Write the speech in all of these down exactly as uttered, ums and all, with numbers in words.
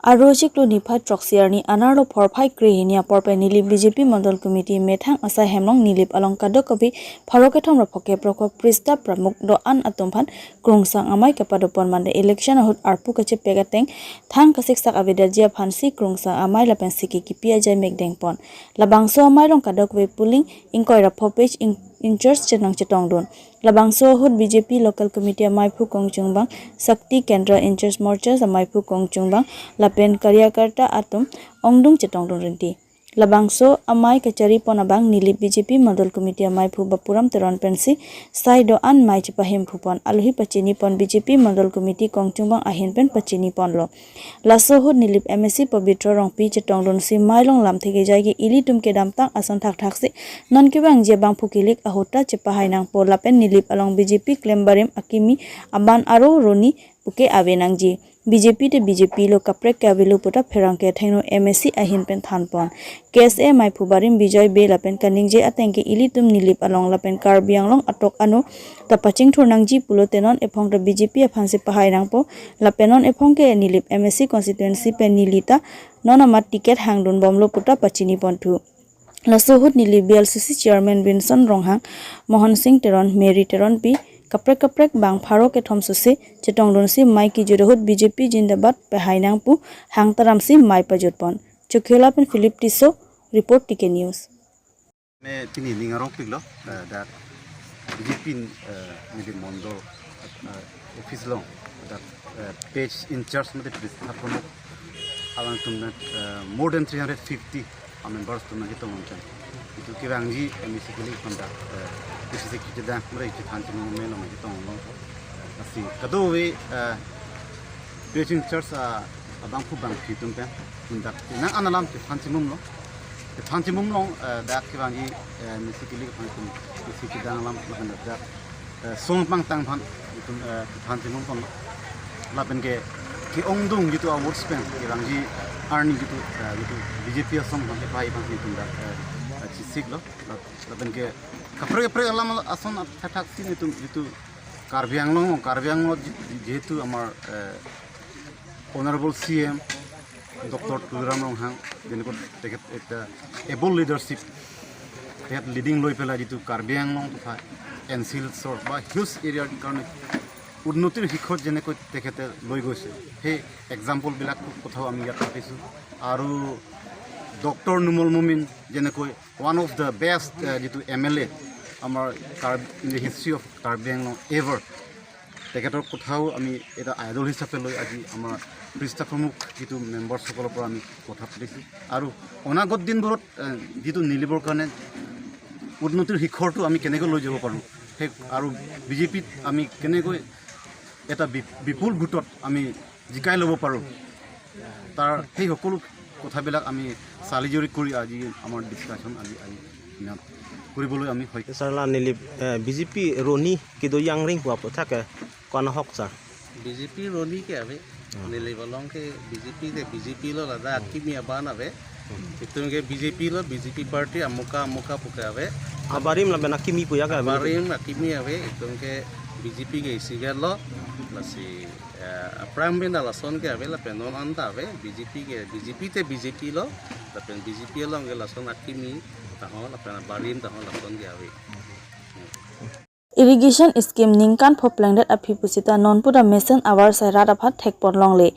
Arlo chiklo niphai throksi arni anerlo phorphai krehini apor pen Nilip B J P Mondol Committee methang asai hem along Nilip along kadokave pharo kethom ra phokep ra phokep Prista Pramukh do-an atum aphan Krungsang Amei kepadopon mate election ahut arpu kachepek ateng thang kasiksak avedetji aphansi Krungsang Amei lapen siki kipi ajai mekdeng pon. Labangso amei along kadokave polling ingkoi ra pho page in-, in-charge chenang chetongdun. Labangso ahut B J P Local Committee ameiphu Kongchungbang, Shakti Kendra in-charge Morchas ameiphu Kongchungbang, lapen karyakarta atum ongdung chetongdun rinti. Labangso amei kachari pon abang Nilip B J P Mondol Committee ameiphu Bapuram Teron pensi sai do-an mei chepahemphu pon, alohi pachini pon B J P Mondol Committee Kongchungbang ahin pen pachini ponlo. Laso ahut Nilip M A C Pabitra Rongpi chetongdunsi mei along lamthe kejai ke ilitum kedamtang ason thakthaksi non kevangji abangphu kilik ahut ta chepahai nangpo lapen Nilip along B J P klem barim akimi aban aro roni puke ave nangji. B J P te B J P lo, kaprek ke avelo puta pherangke athengno M A C ahin pen thanpon. K S A ameiphu barim Bijoy Bey lapen kaningje ateng ke ilitum Nilip along lapen Karbi Anglong atok ano ta pachingthur nangji pulote non ephong ta B J P aphansi pahai nangpo lapen non ephong ke Nilip M A C constituency pen neli ta non amat ticket hangdun bomlo puta pachini ponthu. Laso ahut Nilip B L C C chairman Vinson Ronghang, Mohan Singh Teron, Mary Teronpi, kaprek kaprek bang pharo kethom sose chetongdunsi mei kejut ahut B J P Jindabad pahai nang pu hang taramsi mei pajut pon. Chokhe lapen Philip Tisso, report T K News. Ne pini ning arong piklo, eh, dak B J P, eh, Nilip Mondol, eh, office along, dak, eh, page in-charge mate Prista Pramukh alangtum na, eh, more than three hundred fifty a members atum nangchetong longchang. Itum kevangji M A C kilik aphan dak, eh, P C C kejadang mate chethan chimum along nangchetong long. Lasi kadokave, eh, page in-charge, ah, abangphu bangphi atum pen, itum dak nang an alam chethan chimum lo. Chethan chimum along, eh, dak kevangji, eh, M A C kilik aphan itum, M A C kejadang alam lapen dak, eh, song pangtang aphan itum, eh, chethan chimum pon. Lapen ke, ke-ongdung jitu awards pen kevangji arni jitu, eh, jitu B J P asong aphan kepahai aphan itum dak, eh, eh, chesik lo. Lap-, lapen ke kaprek kaprek alam ason athak athak si itum jitu Karbi Anglong, Karbi Anglong ji-, jehetu amar, eh, Honorable C M Doctor Tuliram Ronghang, যেনেকৈ তেখেত একটা able leadership, তেখেত leading লৈ পেলাই যিটো কাৰ্বি আংলং তথা N C হিলছৰ বা হিলছ এৰিয়াৰ কাৰণে উন্নতিৰ শিখৰত যেনেকৈ তেখেতে লৈ গৈছে, সেই এক্সাম্পলবিলাক কথাও আমি ইয়াত পাতিছোঁ। আৰু ডক্টৰ নুমল মমিন যেনেকৈ one of the best, আহ, যিটো এম এল এ আমাৰ Karbi, in the history of Karbi Anglong ever, তেখেতৰ কথাও আমি এটা আইডল হিচাপে লৈ আজি আমাৰ পৃষ্ঠা প্ৰমুখ যিটো মেম্বাৰ্ছসকলৰ পৰা আমি কথা পাতিছোঁ। আৰু অনাগত দিনবোৰত, এ, যিটো নিলিবৰ কাৰণে উন্নতিৰ শিখৰটো আমি কেনেকৈ লৈ যাব পাৰোঁ, সেই আৰু বি জে পিত আমি কেনেকৈ এটা বি-, বিপুল ভোটত আমি জিকাই ল'ব পাৰোঁ, তাৰ সেই সকলো কথাবিলাক আমি চালিজাৰি কৰি আজি আমাৰ ডিছকাশ্যন আজি, আজি ইয়াত কৰিবলৈ আমি হয়। Sir, la Nilip, eh, B J P roni kedo yangring pu aphuthak ke ko-an ahok, sir? B J P roni ke ave. Hmm. Nilip along ke B J P ke B J P lo, ladak akimi aban ave. Hmm. Itum ke B J P lo, B J P party amuka amuka pu ke ave. Abarim lapen akimi pu ya ke ave? Abarim akimi ave, itum ke B J P ke isi ke lo, lasi, eh, aphrang pen ta lason ke ave, lapen non an ta ave, B J P ke, B J P te B J P lo, lapen B J P along ke lason akimi ta ho, lapen abarim ta ho lason ke ave. Irrigation scheme ningkan pho plengdet aphi pusita non puta mesen avarsai rat aphan thekpon longle.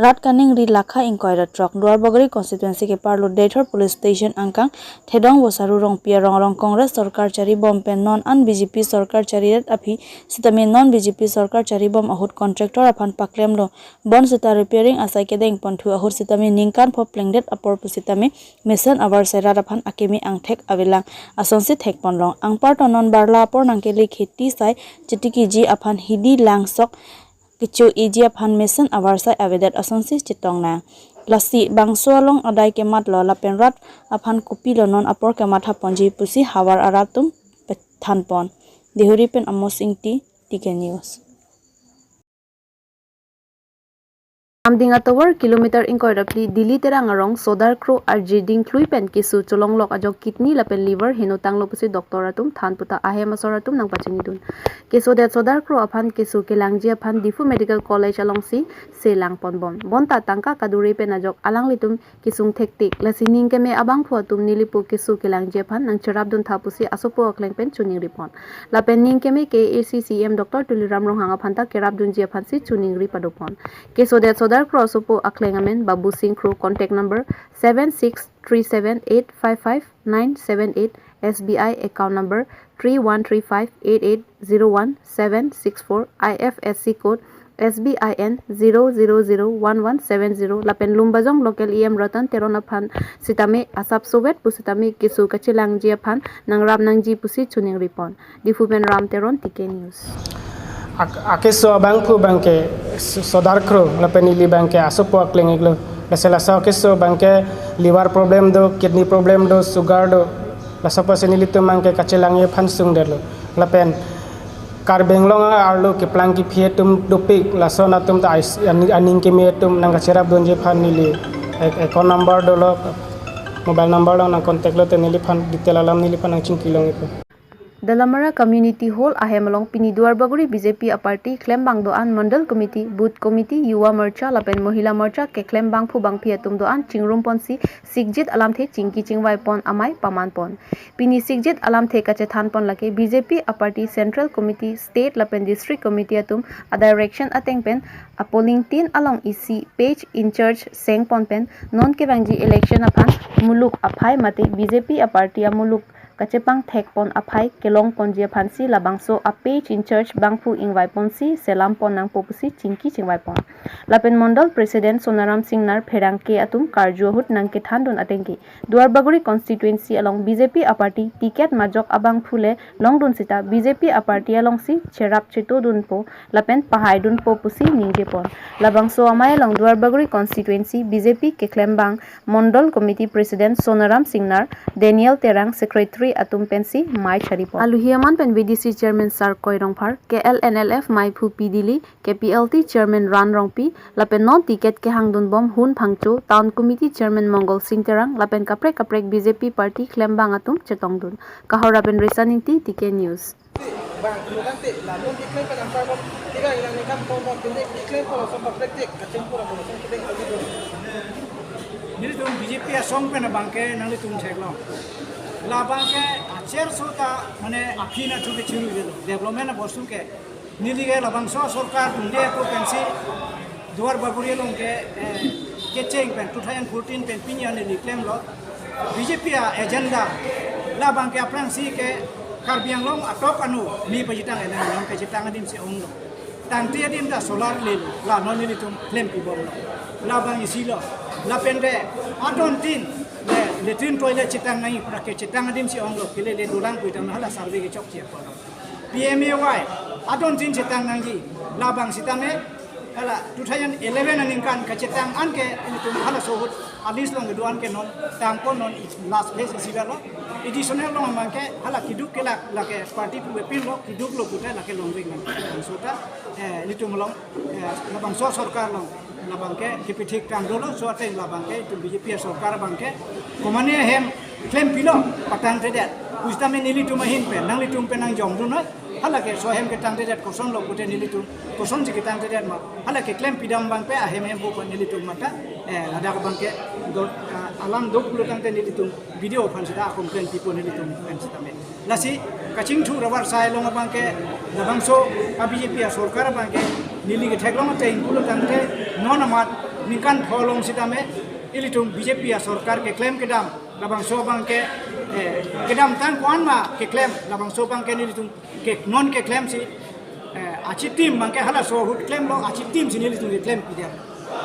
Rat kaningri lakha ingkoi ra throk Duarbagori constituency keparlo Deithor police station angkang Thedong Bosaru Rongpi arong arong Congress sorkar charibom pen non an B J P sorkar charidet aphi sitame non B J P sorkar charibom ahut contractor aphan paklemlo. Bonsita repairing asai kedengponthu ahut sitame ningkan pho plengdet apor pusitame mesen avarsai rat aphan akimi angthek avelang asonsi thekponlong. Anparta non barla apor nangkele kheti sai chitikiji aphan hidi langsok kecho-eji aphan mesen avarsai avedet asonsi chetongnang. Lasi bangso along adai kematlo lapen rat aphan kopilo non apor kemathaponji pusi havar arat atum pethanpon. Deihori pen Amos Ingti, T K News. Amding atovar kilometer ingkoi ra phli Dili Terang arong Sodar Kro arjiding klui pen keso cholonglok ajok kidney lapen liver heno tanglo pusi doctor atum than puta ahem asor atum nangpachinidun. Kesodet Sodar Kro aphan keso kelangji aphan Diphu Medical College alongsi se langponbom. Bonta tangka kadure pen ajok alanglitum kesung thektik. Lasi ning keme abangphu atum nelipo keso kelangji aphan nangcherapdun tha pusi asopo akleng pen choningripon. Lapen ning keme K A A C C E M Doctor Tuliram Ronghang aphanta kerapdunji aphansi choningri padopon. Kesodet Sodar Kro asopo akleng amen Babu Singh Kro, contact number seven six three seven eight five five nine seven eight, S B I account number three one three five eight eight zero one seven six four, I F S C code S B I N zero zero zero one one seven zero, lapen Lumbajong local E M Ratan Teron aphan sitame asapso vet pusitame keso kachelangji aphan nangrap nangji pusi choningripon. Diphu pen Ram Teron, T K News. Ak-, akeso abangphu abangke so-, Sodar Kro lapen ili abangke asopo akleng iklo. Lasi laso akeso abangke liver problem do, kidney problem do, sugar do. Laso apotsi nelitum abangke kachelangji aphan sungdetlo. Lapen Karbi Anglong arlo keplang kephi atum dopik, lason atum ta ais-, ani-, aning keme atum nangkacherapdunji aphan neli ac-, account number dolo, mobile number along nangcontact lote neliphan detail alam neliphan nangchingkilong ipo. Dalamara Community Hall ahem along pini Duarbagori B J P aparty klembang do-an Mandal Committee, Booth Committee, Yuva Morcha lapen Mahila Morcha keklem bangphu bangphi atum do-an chingrum ponsi sikjit alamthe chingki chingvaipon amei pamanpon. Pini sikjit alamthe kachethanpon lake B J P aparty Central Committee, State lapen District Committee atum a-direction ateng pen a-polling tin along isi page in charge sengpon pen non kevangji election aphan muluk aphai mate B J P aparty amuluk kachepangthekpon aphai kelongponji aphansi labangso a-page in charge bangphu ingvaiponsi selampon nangpo pusi chingki chingvaipon. Lapen Mandal President Sonaram Singnar pherangke atum karju ahut nangkethandun atengke Duarbagori constituency along B J P aparty ticket majok abangphu le longdun sita B J P aparty alongsi cherap chetodunpo lapen pahaidunpo pusi ningjepon. Labangso amei along Duarbagori constituency B J P keklembang Mandal Committee President Sonaram Singnar, Daniel Terang, Secretary atum pensi mei charipon. Aluhi aman pen V D C Chairman Sarkoi Rongphar, K L N L F meiphu P Dili, K P L T Chairman Ran Rongpi, lapen non ticket kehangdunbom Hun Phangcho, Town Committee Chairman Mongol Sing Terang, lapen kaprek kaprek B J P party klembang atum chetongdun. Kahora pen Resa Ingti, T K News. Bang, kemudian ti, lalu declare pada angka bom, tiga ilang ni kan bom bom, tini declare kalau sampai praktik, kacang pura kalau sampai kita lagi dulu. Nelitum B J P asong pen abangke nanglitum theklong. Labangke acher sota mane aphina chuke churu delo. Development abostu ke. Neli ke labangso sorkar tungde ako pensi Duarbagori along ke, eh, kecheng pen two thousand fourteen pen pini arni neli klemlo. B J P a-agenda labangke aphrangsi ke Karbi Anglong atok anu mi pajitang enang along kachetang adim si onglo. Tangte adim ta solar le la non nelitum klempibomlo. Labang isilo. Lapen de adon tin le latrine toilet chetang nangji pura kachetang adim si onglo. Kele le dolang pu itam hala survey kechokche apotlo. P M A Y adon tin chetang nangji. Labang sitame hala two thousand eleven aningkan kachetang anke nelitum halaso ahut a-list along kedo-an ke non tangpon, non last phase isi lo. Additional along abangke hala keduk kelak lake party pu epinlo, keduklo pute lake longring nang. Sota, eh, nelitum along, eh, labangso sorkar along labangke kepithik tang dolo, so ateng labangke itum B J P sorkar abangke komane ahem klempilo patangtedet. Pusitame nelitum ahin pen, nanglitum pen nangjongdun noi. Halake so ahem ketangtedet kosonlo pute nelitum kosonsi ketangtedet ma. Halake klempidam abangke ahem hem pu pen nelitum mata, eh, ladak abangke do, ah, alam do pulo tangte nelitum B D O aphan sita a-complaint pipo nelitum pen sitame. Lasi kachingthur abar sai along abangke labangso a-B J P asorkar abangke neli ketheklong ateng pulo tangte non amat ningkan pho along sitame ilitum B J P asorkar keklem kedam labangso abangke, eh, kedamtang ko-an ma keklem labangso abangke nelitum ke non keklemsi, eh, achitim abangke halaso ahut klemlo, achitimsi nelitum keklem pidet.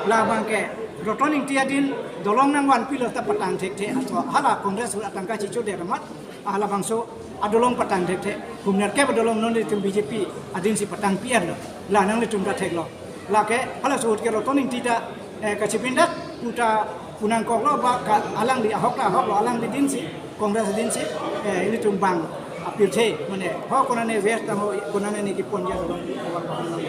Labangke Roton Ingti adin dolong nangvanpilo ta patang thekthe aso hala Congress ahut atangka chichodet amat, ah, labangso adolong patang thekthe. Humner ke adolong non nelitum B J P adinsi patang pianlo. La nanglitum ta theklo. Lake halaso ahut ke Roton Ingti ta, eh, kachipindak puta punangkoklo ba ka alangli ahok ta ahoklo, alangli dinsi, Congress dinsi, eh, ilitum bang Apirthe, mane, ho konane west tang ho, konane ne kipon ya dolong, dolong, dolong.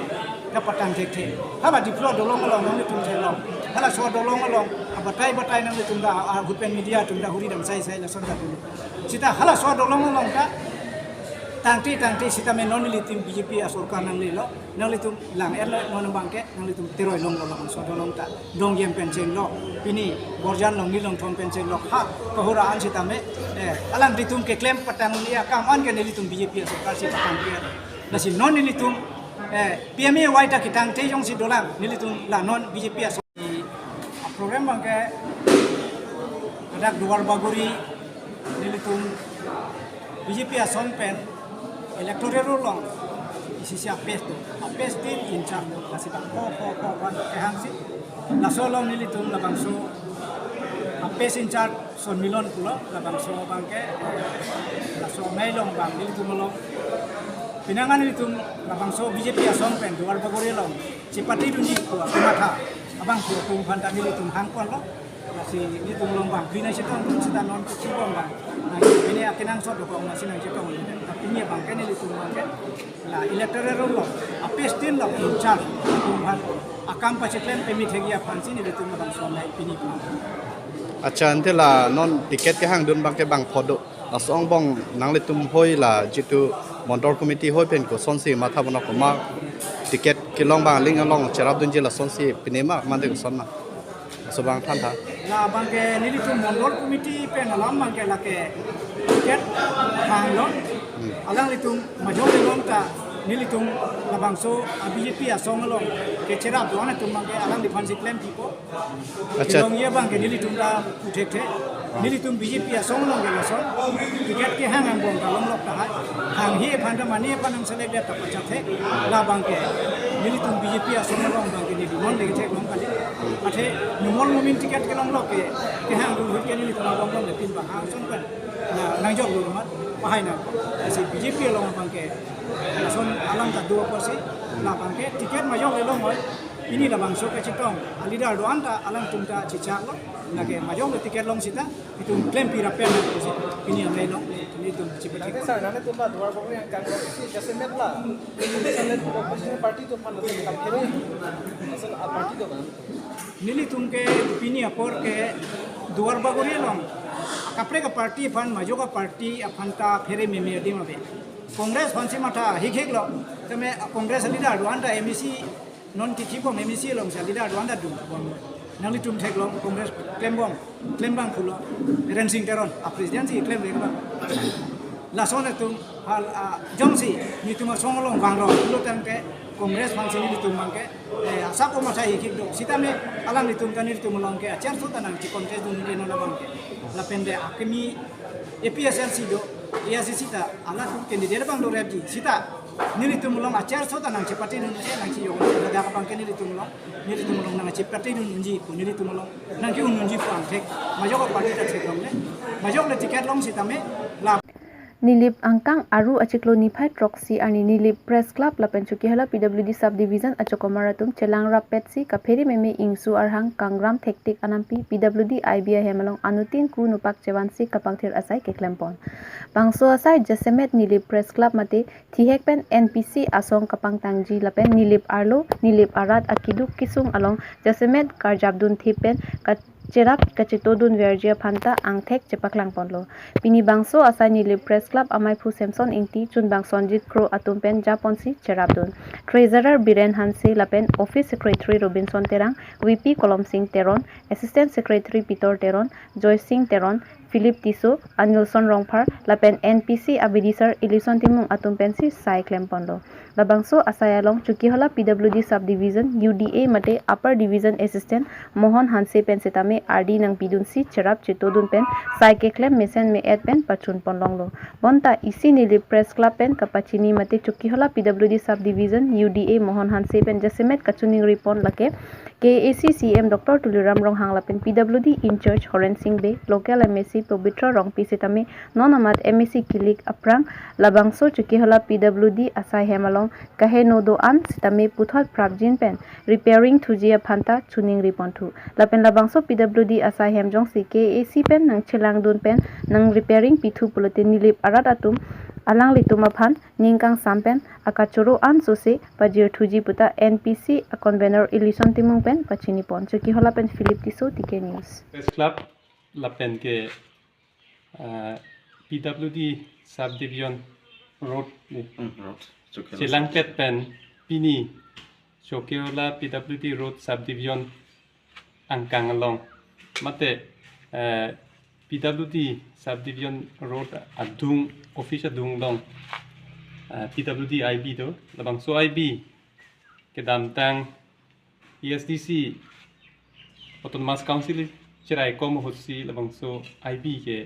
Kapatang thekthe. Hala Diphu adolong along nanglitum theklong. Halaso adolong along, abatai batai nanglitum ta, ahut pen media atum ta huri dam sai sai lason ta dulu. Sita halaso adolong along ta, tangte tangte sitame non nelitum B J P asorkar nanglelo, nanglitum lang-etlo non abangke, nanglitum teroi longlo labangso adolong ta. Dongjem pen chenglo, pini Borjan Longni Longthom pen chenglo, ha, kahura an sitame, eh, alanglitum keklem patang uni akam an ke nelitum B J P asorkar si patang pi. Lasi non nelitum, eh, P M A Y ta kitangte jongsi dolang, nelitum la non B J P asor-, program abangke ladak Duar Bagori nelitum B J P ason pen electoral roll along isi isi a-page do. A-page tin in-charge do. Lasi bang ko ko ko ban kehang si. Laso along nelitum labangso a-page in-charge Son Milon pulo, labangso abangke, laso amei along bang nelitum along. Pinangan nelitum labangso B J P ason pen Duar Bagori along chepatedunji pu amatha abang pu atum aphan ta nelitum hangponlo. Lasi nelitum along bang, bina chetong tum sita non kuchi bom bang. Nah, ini akenangsot dokok nasi nangchetong. Tapi ini abangke nelitum abangke la electoral roll along, a-page tin along in-charge atum aphan akam pacheklem pemi thekji aphan si nelitum labangso amei pini pu. Accha, ante la non ticket kehangdun abangke bangpho do? Laso angbong nanglitum hoi la jitu Mondol Committee hoi pen kosonsi matha bonok ma, ticket kelong abang aling along cherapdunji lasonsi pini ma mande koson ma? Laso abang thantha. La abangke nelitum Mondol Committee pen alam abangke lake ticket hanglo. Hmm. Alanglitum majok along ta nelitum labangso a-B J P asong along kecherap do-an atum abangke alangliphan si klempipo. Accha. Kelongji abangke nelitum ta pu thekthe. Nelitum B J P asong along ke lason ticket kehang angbong ta longlok tahai. Hanghe aphan ta mane aphan nang select det ta pachathe. La abangke nelitum B J P asong along abangke neli non le theklong kali. Athe Numal Momin ticket kelonglok ke, kehangdun ahut ke nelitum abang abang le pin bang hang ason pen. Na, nangjok lo mat, pahai na. Lasi B J P along abangke lason alam ta do apotsi, la abangke ticket majok le longlok. Pini labangso kachetong a-leader do-an ta alangtum ta chechaklo, lake majok le ticket long sita, itum klempi rapet na pusi, pini amei along, pini itum chipet. Nangne sir, nanglitum ba Duar Bagori angkang lo si jasemet la, jasemet opposition party atum aphan lason kaphere, lason a-party do kan? Nelitum ke pini apor ke Duar Bagori along, kaprek a-party aphan, majok a-party aphan ta phere meme adim ave. Congress aphan si matha hikhiklo, tame Congress a-leader do-an ta M A C non kithi bom M A C along si a-leader do-an ta dun bom. Nanglitum theklong Congress klem bom, klem bang pulo, Biren Singh Teron, a-president si klem bang. Lason atum hal, ah, jongsi nelitum asong along vanglo pulo tangte Congress aphan si nelitum abangke, eh, asap o matha hikhik do. Sitame alanglitum ta nelitum along ke a-chair so ta nangche-contest dun le non abangke. Lapen de akimi A P H L C do, A I C C ta, halatum candidate abang do repji. Sita nelitum along a-chair so ta nangchepatedun, eh, nangchejok, ladak abangke nelitum along, nelitum along nangchepatedunji pu, nelitum along nangke-un-unji pu angthek. Majok a-party ta theklongle. Majok le ticket long sitame la. Nilip angkang Aru achiklo niphai throksi arni Nilip Press Club lapen Chokihola P W D Sub Division achokomar atum chelang rappetsi kaphere meme ingsu arhang kangram thektik anampi P W D I B ahem along anuttin ku nupak chevansi kapangthir asai keklempon. Bangso asai jasemet Nilip Press Club mate thihek pen N P C asong kapangtangji lapen Nilip arlo, Nilip arat akeduk kesung along jasemet karjapdunthip pen kacherap kachetodunverji aphan ta angthek chepaklangponlo. Pini bangso asai Nilip Press Club amaiphu Samson Ingti, chunbang Sonjit Kro atum pen japonsi cherapdun. Treasurer Biren Hanse lapen Office Secretary Robinson Terang, V P Kolom Sing Teron, Assistant Secretary Peter Teron, Joy Sing Teron, Philip Tisso, Anilson Rongphar, lapen N P C abidi sir Elison Timung atum pensi sai klemponlo. Labangso asai along Chokihola P W D Sub Division U D A mate Upper Division Assistant Mohon Hanse pen sitame ardi nangpidunsi cherap chetodun pen sai keklem mesen me-et pen pachunponlonglo. Bonta isi Nilip Press Club pen kapachini mate Chokihola P W D Sub Division U D A Mohon Hanse pen jasemet kachiningripon lake K A A C C E M Doctor Tuliram Ronghang lapen P W D in-charge Horen Sing Bey, local M A C Pabitra Rongpi sitame non amat M A C kilik aphrang labangso Chokihola P W D asai hem along kaheno do-an sitame puthot prapjin pen repairing thuji aphan ta chiningriponthu. Lapen labangso P W D asai hem jongsi K A A C pen nangchelangdun pen nangrepairing pithu pulote Nilip arat atum alanglitum aphan ning kangsam pen akachoro an sose pajirthuji puta N P C a-convener Elison Timung pen pachinipon. Chokihola pen Philip Tisso, T K News. Press Club lapen ke, ah, P W D Subdivision Road ni. Hmm, road. Chokela Chelangpet Subdivision. Pen pini Chokihola P W D Road Subdivision angkang along. Mate, eh, P W D Subdivision Road adung, office adung along, eh, P W D I B do, labangso I B kedamtang A S D C Autonomous Council cheraikom ahutsi labangso I B ke,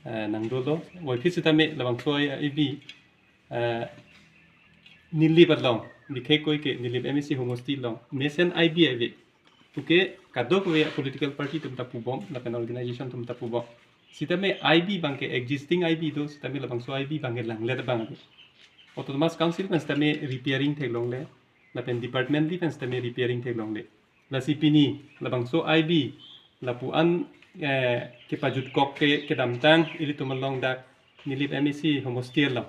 eh, nangdolo. Voiphit sitame labangso I B, eh, Nilip along, bikhekoi ke Nilip M A C homosti along mesen I B ave. Puke kadokave political party atum ta pubom, lapen organization atum ta pubom. Sitame I B abangke existing I B do, sitame labangso I B abangke langlet abang ave. Autonomous Council pen sitame repairing theklongle, lapen department di pen sitame repairing theklongle. Lasi pini labangso I B lapu an, eh, kepajutkok ke kedamtang ilitum along dak Nilip M A C homosti along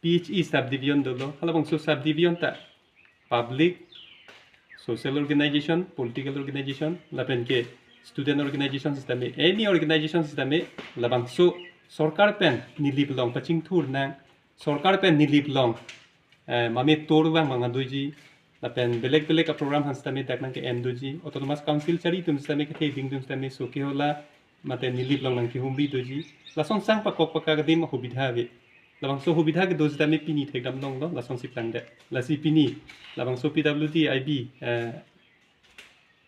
P H E subdivision dolo, halabangso subdivision ta public, social organization, political organization, lapen ke student organization sitame, any organization sitame, labangso sorkar pen Nilip along pachingthur nang, sorkar pen Nilip along, eh, mame tour vang manga doji, lapen belek belek a-program aphan sitame dak nangke-en doji, Autonomous Council chari atum sitame, kethe ding atum sitame, Chokihola mate Nilip along nangkehumri doji. Lason sang pakok pakak adim ahubidha ave. Labangso hubidha kedo sitame pini thekdam longlo, lasonsi plangdet. Lasi pini labangso P W D I B, eh,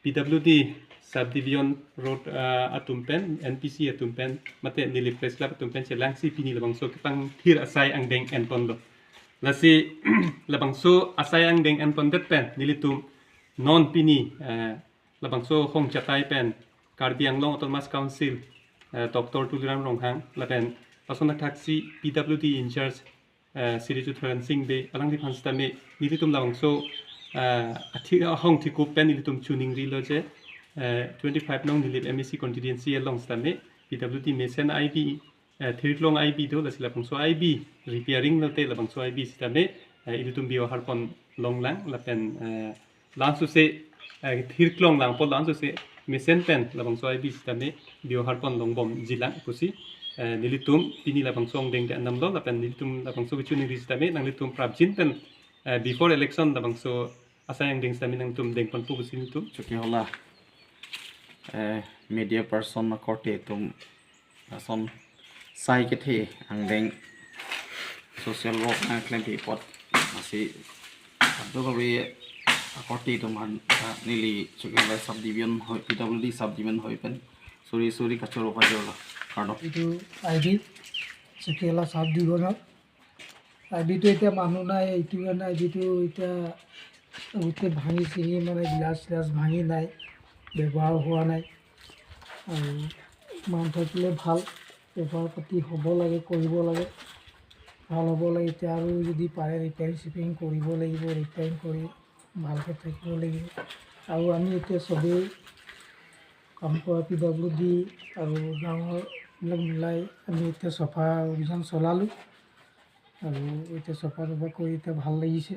P W D Subdivision Road, eh, atum pen, N P C atum pen, mate Nilip Press Club atum pen chelangsi pini labangso kepangthir asai angdeng enponlo. Lasi labangso asai angdeng enpondet pen nelitum non pini, eh, labangso Hongchatai pen Karbi Anglong Autonomous Council, eh, Doctor Tuliram Ronghang, lapen lason athaksi P W D in charge, eh, Shri Jutharan Sing Bey, alangliphan sitame nelitum labangso, eh, athi-, ahong thikup pen nelitum choningrilo je, eh, twenty-five nong Nilip M A C constituency along sitame P W D mesen I B, eh, thirklong I B do, lasi labangso I B repairing lote labangso I B sitame, eh, ilitum biohar pon longlang, lapen, eh, langsuse, eh, thirklong langpo, langsuse mesen pen labangso I B sitame biohar pon longbomjilang pusi, eh, nelitum pini labangso angdeng de-endamlo, lapen nelitum labangso kechiningri sitame nanglitum prapjin pen, eh, before election labangso asai angdeng sitame nangtum dengponpo pusi nelitum. Chokihola, eh, media person akorte atum lason sai kethe angdeng social work nangklempi apot, lasi kadokave akorte atum aphan, ah, neli Chokihola subdivision hoi, P W D subdivision hoi pen suri suri kachoro pajorlo. Kardom. এইটো I B, চকিয়ালা চাব দিব ন। আই বিটো এতিয়া মানুহ নাই, এইটো কাৰণে আই বিটো এতিয়া গোটেই ভাঙি চিঙি, মানে, গ্লাছ চ্লাছ ভাঙি নাই, ব্যৱহাৰ হোৱা নাই। আৰু মানুহ থাকিলে ভাল, বেপাৰ পাতি হ'ব লাগে, কৰিব লাগে, ভাল হ'ব লাগে। এতিয়া আৰু যদি পাৰে ৰিপেয়াৰিং চিপেয়াৰিং কৰিব লাগিব, ৰিপেয়াৰিং কৰি ভালকৈ থাকিব লাগিব। আৰু আমি এতিয়া চবেই কাম কৰা পি ডাব্লিউ ডি আৰু গাঁৱৰবিলাক মিলাই আমি এতিয়া চফা অভিযান চলালোঁ। আৰু এতিয়া চফা তফা কৰি এতিয়া ভাল লাগিছে।